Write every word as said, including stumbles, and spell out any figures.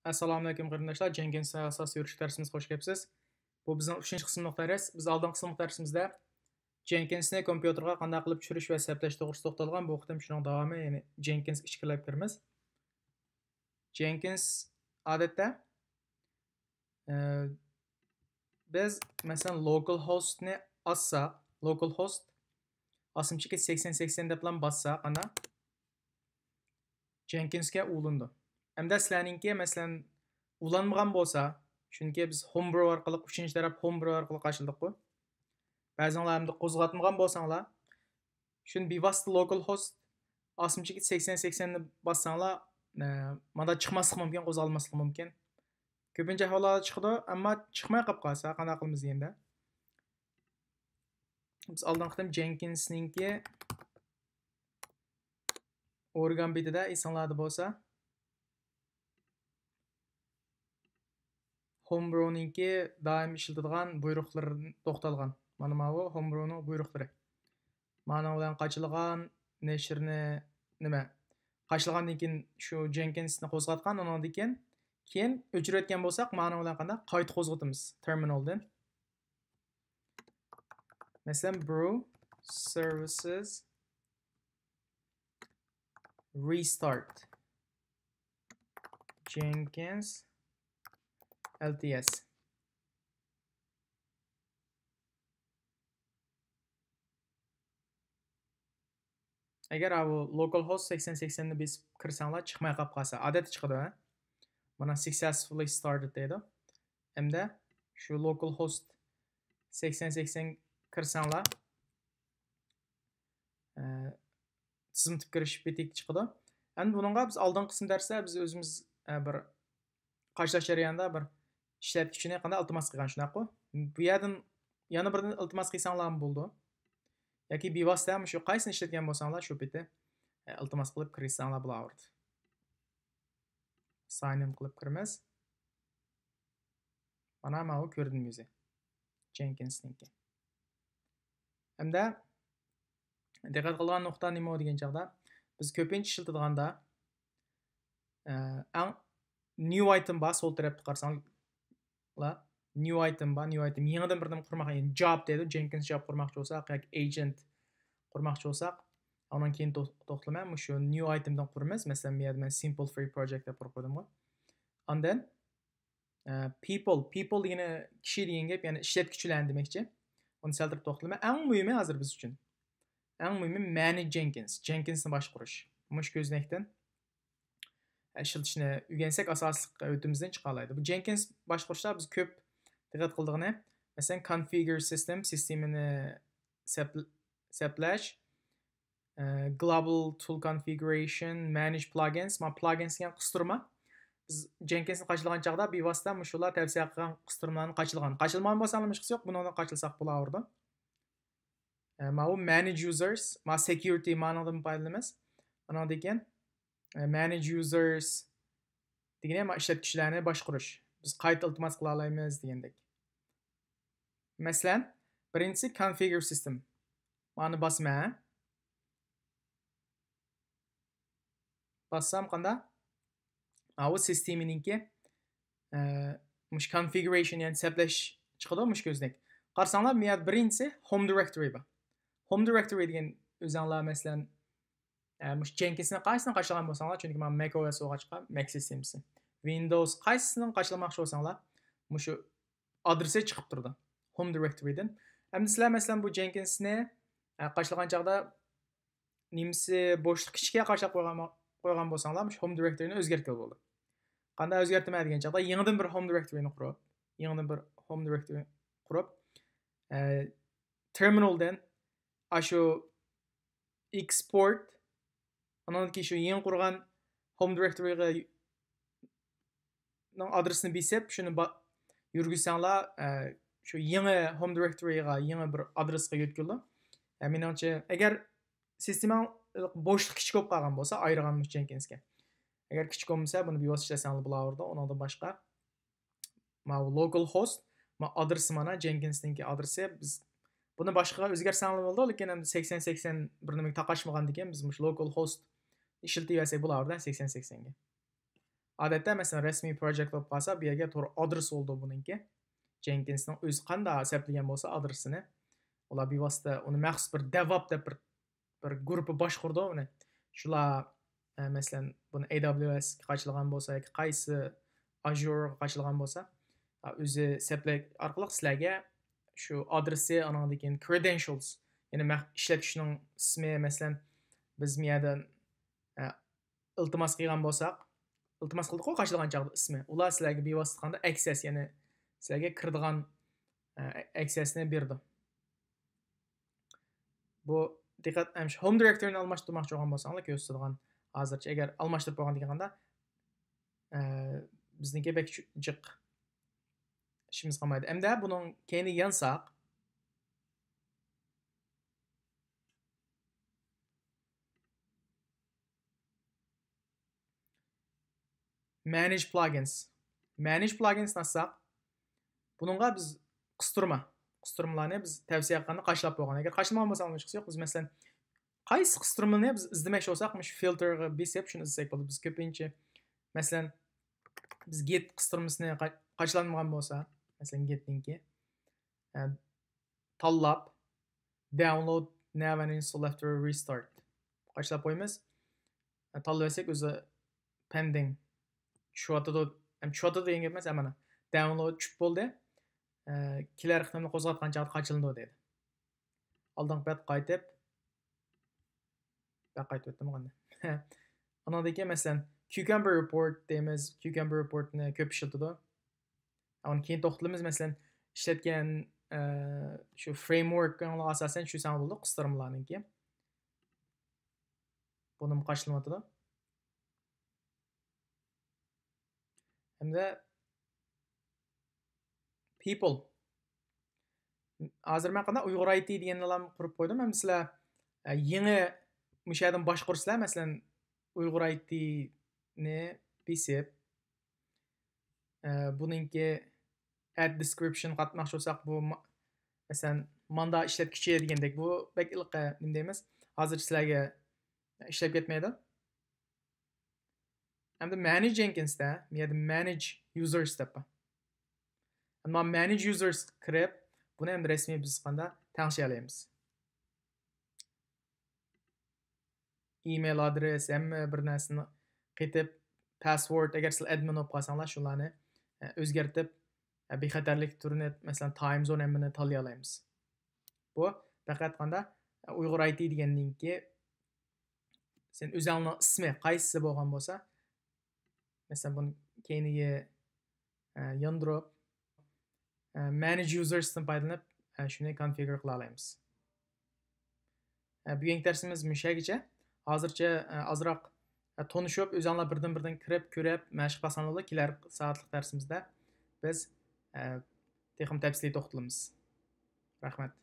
ئەسسالامۇئەلەيكۇم قېرىنداشلار، جېنكىنس ئاساسىي يۈرۈش دەرسىمىزگە خوش كەپسىز. بۇ بىزنىڭ ئۈچىنچى قىسىملىق دەرس. بىز ئالدىنقى قىسىملىق دەرسىمىزدە جېنكىنسنى كومپيۇتېرغا قانداق قىلىپ چۈشۈرۈش ۋە سەپلەش توغرىسىدا توختالغان. بۇ قېتىم شۇنىڭ داۋامى، يەنى جېنكىنس ئىچىگە كىرىپ كىرىمىز. جېنكىنس ئادەتتە، ئە، بىز مەسىلەن لوكال ھوستنى ئاچساق، لوكال ھوست ئاسمىچىكى سەكسەن سەكسەن دەپلا باسساق، ئانا جېنكىنسكە ئۇلىنىدۇ. ئەمدى سىلەرنىڭكى مەسىلەن ئۇلانمىغان بولسا، چۈنكى بىز ھومبرو ئارقىلىق، ئۈچىنچى تەرەپ ھومبرو ئارقىلىق ئاچىلدۇققۇ. بەزىڭلار ئەمدى قوزغاتمىغان بولساڭلار، شۇنى بىۋاسىتە لوكال ھوست ئاسمىچىكى سەكسەن سەكسەننى باسساڭلار، ئە، مانا چىقماسلىقى مۇمكىن، قوزغالماسلىقى مۇمكىن. كۆپىنچە ئەھۋاللاردا چىقىدۇ، ئەمما چىقماي قاپ قالسا قانداق قىلىمىز دېگەندە، بىز ئالدىنقى قېتىم جېنكىنسنىڭكى ئورگان بېتىدە ئېسىڭلاردا بولسا، ھومبرونىڭكى دائىم ئىشلىتىدىغان بۇيرۇقلىرى توختالغان. مانا ماۋۇ ھومبرونىڭ بۇيرۇقلىرى. مانىڭ بىلەن قاچىلىغان، نەشرنى، نېمە، قاچىلىغاندىن كېيىن شۇ جېنكىنسنى قوزغاتقان، ئۇنىڭدىن كېيىن، كېيىن ئۆچۈرۈۋەتكەن بولساق، مانىڭ بىلەن قانداق قايتا قوزغىتىمىز تېرمىنالدىن. مەسىلەن، brew services restart Jenkins L T S. ئەگەر ئاۋۇ لوكال ھوست سەكسەن سەكسەننى بېسىپ كىرسەڭلار، چىقماي قاپ قالسا، ئادەتتە چىقىدۇ، ھە؟ مانا سەكسەسفۇللى ستارتېد دەيدۇ. ھەمدە شۇ لوكال ھوست سەكسەن سەكسەن كىرسەڭلار، ئە، تىزىملىتىپ كىرىش بېتىگە چىقىدۇ. ئەمدى بۇنىڭغا بىز ئالدىنقى قىسىم دەرستە بىز ئۆزىمىز، ئە، بىر قاچىلاش جەريانىدا بىر ئىشلەتكۈچىنى قانداق ئىلتىماس قىلغان، شۇنداققۇ؟ بۇ يەردىن يەنە بىردىن ئىلتىماس قىلساڭلارمۇ بولىدۇ. ياكى بىۋاسىتە مۇشۇ قايسىنى ئىشلەتكەن بولساڭلار، شۇ پېتى، ئە، ئىلتىماس قىلىپ كىرسەڭلار بولاۋېرىدۇ. ساين ئىن قىلىپ كىرىمىز. مانا ماۋۇ كۆردۈم يۈزى. جېنكىنسنىڭكى. ھەمدە دىققەت قىلغان نۇقتا نېمە دېگەن چاغدا، بىز كۆپىنچە ئىشلىتىدىغاندا، ئە، ئەڭ نيۇ ئايتېم بار، سول تەرەپتە قارىساڭلار، نيۇ ئايتېم بار، نيۇ ئايتېم، يېڭىدىن بىر نېمە قۇرماق، يەنى جاب دەيدۇ، جېنكىنس جاب قۇرماقچى بولساق ياكى ئېجېنت قۇرماقچى بولساق، ئۇنىڭ كېيىن تو-، توختىلىمەن، مۇشۇ نيۇ ئايتېمدىن قۇرىمىز. مەسىلەن، بۇ يەردە مەن سىمپل فرى پروجېكت دەپ قۇرۇپ قويدۇمغۇ. ئاندىن، ئە، پىپل، پىپل دېگىنى كىشى دېگەن گەپ، يەنى ئىشلەتكۈچىلەرنى دېمەكچى. ئۇنى سەل تۇرۇپ توختىلىمەن. ئەڭ مۇھىمى ھازىر بىز ئۈچۈن، ئەڭ مۇھىمى مانېج جېنكىنس، جېنكىنسنى باشقۇرۇش. مۇشۇ كۆزنەكتىن ئىشلىتىشنى ئۆگەنسەك، ئاساسلىق ھۆددىمىزدىن چىقالايدۇ. بۇ جېنكىنس باشقۇرۇشتا بىز كۆپ دىققەت قىلىدىغىنى، مەسىلەن، كونفىگۇر سىستېم، سىستېمىنى سەپ-، سەپلەش، ئە، گلوبال تۇل كونفىگۇرېيشن، مانېج پلاگىنس، مانا پلاگىنس دېگەن قىستۇرما. بىز جېنكىنسنى قاچىلىغان چاغدا بىۋاسىتە مۇشۇلار تەۋسىيە قىلغان قىستۇرمىلارنى قاچىلىغان. قاچىلىمىغان بولساڭلار مۇشۇ قىس يوق، بۇنىڭدىن قاچىلىساق بولاۋېرىدۇ. ئە، ماۋۇ مانېج يۇزەرس، ما سېكيۇرىتى مانىڭدىن پايدىلىنىمىز. ئانىڭدىن كېيىن، ئە، مانېج يۇزەرس دېگىنى ما ئىشلەتكۈچىلەرنى باشقۇرۇش. بىز قايتا ئىلتىماس قىلالايمىز دېگەندەك. مەسىلەن، بىرىنچىسى كونفىگۇر سىستېم. مانى باسىمەن. باسسام قاندا؟ ماۋۇ سىستېمىنىڭكى، ئە، مۇشۇ كونفىگۇرېيشن، يەنى سەپلەش چىقىدۇ، مۇشۇ كۆزنەك. قارىساڭلار، بۇ يەردە بىرىنچىسى ھوم دىرېكتورى بار. ھوم دىرېكتورى دېگەن ئۆزەڭلار، مەسىلەن، ئە، مۇشۇ جېنكىنسنى قايسىنى قاچىلىغان بولساڭلار، چۈنكى مانا مەك ئو ئەس بولغاچقا، مەك سىستېمىسى. ۋىندوۋس قايسىسىنى قاچىلىماقچى بولساڭلار، مۇشۇ ئادرېسى چىقىپ تۇرىدۇ ھوم دىرېكتورىدىن. ئەمدى سىلەر، مەسىلەن، بۇ جېنكىنسنى، ئە، قاچىلىغان چاغدا نېمىسى بوشلۇق كىچىككە قاچىلاپ قويغان، قويغان بولساڭلار، مۇشۇ ھوم دىرېكتورىنى ئۆزگەرتكىلى بولىدۇ. قانداق ئۆزگەرتىمەن دېگەن چاغدا، يېڭىدىن بىر ھوم دىرېكتورىنى قۇرۇپ، يېڭىدىن بىر ھوم دىرېكتورى قۇرۇپ، ئە، تېرمىنالدىن ئاشۇ ئېكسپورت، ئانىڭدىن كېيىن شۇ يېڭى قۇرغان ھوم دىرېكتورىغا نىڭ ئادرېسىنى بېسىپ، شۇنى با-، يۈرگۈزسەڭلار، ئە، شۇ يېڭى ھوم دىرېكتورىغا، يېڭى بىر ئادرېسقا يۆتكىلىدۇ. ئە، مېنىڭچە، ئەگەر سىستېماڭ بوشلۇق كىچىك بولۇپ قالغان بولسا، ئايرىغان مۇشۇ جېنكىنسكە. ئەگەر كىچىك بولمىسا، بۇنى بىۋاسىتە ئىشلەتسەڭلار بولاۋېرىدۇ. ئۇنىڭدىن باشقا، ماۋۇ لوكال ھوست، ما ئادرېسى مانا، جېنكىنسنىڭكى ئادرېسى. بىز بۇنى باشقىغا ئۆزگەرتسەڭلار بولىدۇ، لېكىن ئەمدى سەكسەن سەكسەن بىر نېمىگە تاقاشمىغاندىكىن، بىز مۇشۇ لوكال ھوست ئىشلىتىۋەرسەك بولاۋېرىدۇ، سەكسەن سەكسەنگە. ئادەتتە مەسىلەن رەسمىي پروجېكت بولۇپ قالسا، بۇ يەرگە توغرا ئادرېس بولىدۇ بۇنىڭكى. جېنكىنسنىڭ ئۆزى قانداق سەپلىگەن بولسا ئادرېسىنى، ئۇلار بىۋاسىتە ئۇنى مەخسۇس بىر دېۋاپ دەپ بىر، بىر گۇرۇپپا باشقۇرىدۇ ئۇنى. شۇلار، ئە، مەسىلەن، بۇنى ئەي دابلىيۇ ئەسكە قاچىلىغان بولسا ياكى قايسى ئاژيۇرغا قاچىلىغان بولسا، ئا، ئۆزى سەپلەش ئارقىلىق سىلەرگە شۇ ئادرېسى، ئانىڭدىن كېيىن كرېدېنشىلس، يەنى مەخ-، ئىشلەتكۈچىنىڭ ئىسمى، مەسىلەن، بىز مۇ يەردىن، ئە، ئىلتىماس قىلغان بولساق، ئىلتىماس قىلدۇققۇ قاچىلىغان چاغدا ئىسمى، ئۇلار سىلەرگە بىۋاسىتە قانداق ئەكسەس، يەنى سىلەرگە كىرىدىغان، ئە، ئەكسەسنى بېرىدۇ. بۇ دىققەت، ئەمىش ھوم دىرېكتورىنى ئالماشتۇرماقچى بولغان بولساڭلار كۆرسىتىدىغان ھازىرچە. ئەگەر ئالماشتۇرۇپ بولغاندىكىن قاندا، ئە، بىزنىڭكى بەك چۈ-، جىق ئىشىمىز قالمايدۇ. ئەمدى بۇنىڭ كەينىگە يانساق، مانېج پلاگىنس. مانېج پلاگىنس ئاچساق، بۇنىڭغا بىز قىستۇرما، قىستۇرمىلارنى بىز تەۋسىيە قىلغاندا قاچىلاپ بولغان. ئەگەر قاچىلىمىغان بولسا ئالمىشقىسى يوق. بىز مەسىلەن قايسى قىستۇرمىنى بىز ئىزدىمەكچى بولساق، مۇشۇ فىلتېرغا بېسىپ شۇنى ئىزدىسەك بولىدۇ. بىز كۆپىنچە مەسىلەن بىز گىت قىستۇرمىسىنى قا-، قاچىلانمىغان بولسا، مەسىلەن گىتنىڭكى، ئە، تاللاپ، download now and install after restart. قاچىلاپ قويىمىز. تاللىۋەتسەك ئۆزى pending چۈشۈۋاتىدۇ. ئەم، چۈشۈۋاتىدۇ دېگەن گەپ ئەمەس، ئەمما download چۈشۈپ بولدى. ئە، كېلەر قېتىمدا قوزغاتقان چاغدا قاچىلىنىدۇ دېدى. ئالدىنقى بەت قايتىپ، بەك قايتىپ ئۆتتۈم غەننە. ئانىڭدىن كېيىن مەسىلەن، كيۇكەمبەر رېپورت دەيمىز. كيۇكەمبەر رېپورتنى كۆپ ئىشلىتىدۇ. ئۇنى كېيىن توختىلىمىز. مەسىلەن، ئىشلەتكەن، ئە، شۇ فرېيموركىڭلارغا ئاساسەن چۈشۈرسەڭ بولىدۇ، قىستۇرمىلارنىڭكى. بۇنىمۇ قاچىلىنىۋاتىدۇ. ھەمدە people. ھازىر مەن قانداق ئۇيغۇر ئايتى دېگەننىلا قۇرۇپ قويدۇم. ئەمدى سىلەر، ئە، يېڭى مۇشۇ يەردىن باشقۇرسىلەر، مەسىلەن، ئۇيغۇر ئايتىنى بېسىپ، ئە، بۇنىڭكى add description قاتماقچى بولساق، بۇ ما-، مەسىلەن، ماندا ئىشلەتكۈچى دېگەندەك، بۇ بەك ئىلقى، نېمە دەيمىز، ھازىر سىلەرگە ئىشلەپ كەتمەيدۇ. ئەمدى مانېج جېنكىنستا، بۇ يەردە مانېج يۇزېرس دەپ بار. ئەمما مانېج يۇزېرس كىرىپ، بۇنى ئەمدى رەسمىي بىز قاندا تەڭشىيەلەيمىز. ئىمېيل ئادرېس، ھەممە بىر نەرسىنى قېتىپ، پاسۋورد، ئەگەر سىلەر ئادمىن بولۇپ قالساڭلار، شۇلارنى، ئە، ئۆزگەرتىپ، ئە، بىخەتەرلىك تۈرىنى، مەسىلەن، تايم زون ھەممىنى تاللىيالايمىز. بۇ پەقەت قاندا، ئە، ئۇيغۇر ئايتى دېگەننىڭكى سەن ئۆزۈڭنىڭ ئىسمى قايسىسى بولغان بولسا، مەسىلەن، بۇنى كەينىگە، ئە، ياندۇرۇپ، ئە، مانېج يۇزېرستىن پايدىلىنىپ، ئە، شۇنى كونفىگۇر قىلالايمىز. ئە، بۈگۈنكى دەرسىمىز مۇشۇ يەرگىچە. ھازىرچە، ئە، ئازراق، ئە، تونۇشۇپ، ئۆزۈڭلار بىردىن-بىردىن كىرىپ، كۆرۈپ، مەشىق قىلساڭلارلا، كېلەر سائەتلىك دەرسىمىزدە بىز، ئە، تېخىمۇ تەپسىلىي توختىلىمىز. رەھمەت.